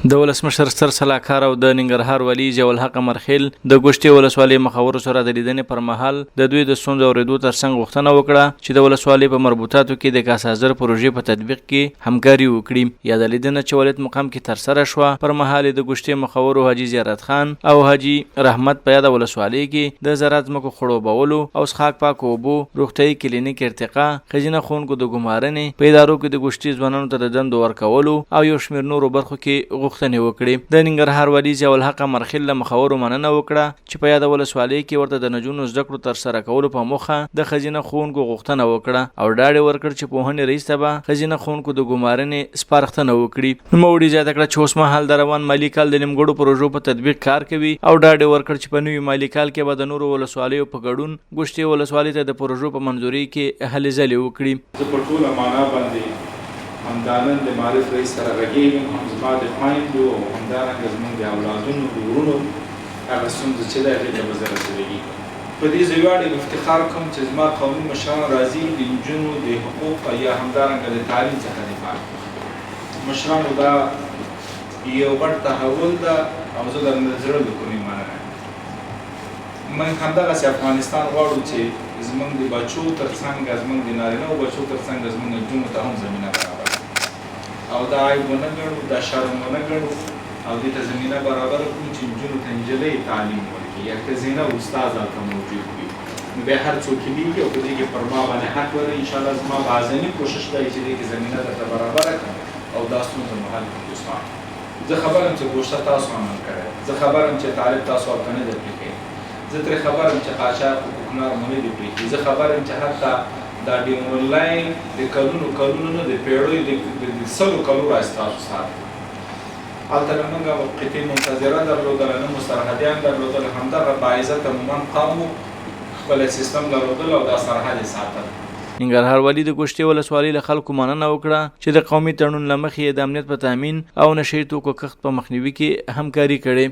د ولسمشر ستر سلاکار او د ننګرهار والي ضیاءالحق امرخېل د ګوشتې ولسوالۍ مخورو سره د لیدنې پر مهال د دوی د ستونزو اورېدو ترڅنګ غوښتنه وکړه چې د ولسوالۍ په مربوطاتو کې د کاسازر پروژې په تطبیق کې همکاري وکړي. یاده لیدنه چې ولایت مقام کې ترسره شوه، پر مهال یې د ګوشتې مخورو حاجي زیارت خان او حاجي رحمت په یاده ولسوالۍ کې د زراعت ځمکو خړوبولو او څښاک پاکو اوبو، روغتیايي کلینیک ارتقا، ښځینه ښوونکو د ګمارنې، په ادارو کې د ګوشتې ځوانانو ته د دندو ورکولو او یو شمېر نورو برخو کې غوښتنې وکړې. د ننګرهار والي ضیاءالحق امرخېل له مخورو مننه وکړه چې په یاده ولسوالۍ کې ورته د نجونو زده کړو ترسره کولو په موخه د ښځینه ښوونکو غوښتنه وکړه او ډاډ یې ورکړ چې پوهنې رئیس ته به ښځینه ښوونکو د ګمارنې سپارښتنه وکړي. نوموړي زیاته کړه چې اوسمهال د روان مالي کال د نیمګړو پروژو په تطبیق کار کوي او ډاډ یې ورکړ چې په نوي مالي کال کې به د نورو ولسوالیو په ګډون ګوشتې ولسوالۍ ته د پروژو په منظورۍ کې هلې ځلې وکړي. زه په ټوله مانا باندې همدا نن د معارف رئیس سره غږیږم، هم زما د خویندو او همدارنګه زموږ د اولادونو د وروڼو هغه ستونزه چې ده هغې ته به زه رسیدګي کوم. په دې زه ویاړم افتخار کوم چې زما قومي مشران راځي د نجونو د حقوق یا همدارنګه د تعلیم څخه دفاع کوي. مشرانو دا یو غټ تحول ده او زه درنه د زړه له کومې مننه کوم. موږ همدغسې افغانستان غواړو چې زموږ د بچو تر څنګه، زموږ د نارینه و بچو تر څنګه زموږ نجونو ته هم زمینه برابره او دا عیب ونه ګڼو، دا شرم ونه ګڼو او دې ته زمینه برابره کړو چې نجونو ته نجلۍ تعلیم ورکړي یا ښځینه استاد هلته موجود وي، نو بیا هر څوک لیږي او په دې کې پر ما باندې حق لري. ان شاء الله زما به اعظمي کوشش دا وي چې دې کې زمینه درته برابره کړم او دا ستونزه مو حل کړو. دوستان، زه خبر یم چې ګوشته تاسو عمل کړی، زه خبر یم چې طالب تاسو هلته نه دی پریښی، زه ترې خبر یم چې قاچاق او کوکنار مو نه دي پریښي، زه خبر یم چې حتی دا ډیورنډ لاین د کلونو کلونو نه د پیړیو د سلو کلو راهیسې تاسو ساتي. هلته نه موږ قطعه منتظره درلودله، نه مو سرحدیان درلودل، همدغه باعزته مومند قوم و، خپل سیستم درلودل او دا سرحد یې ساتل. ننګرهار والي د ګوشتې ولسوالۍ له خلکو مننه وکړه چې د قومي تړون له مخې یې د امنیت په تامین او نشه یي توکو کښت په مخنیوي کې همکاري کړې.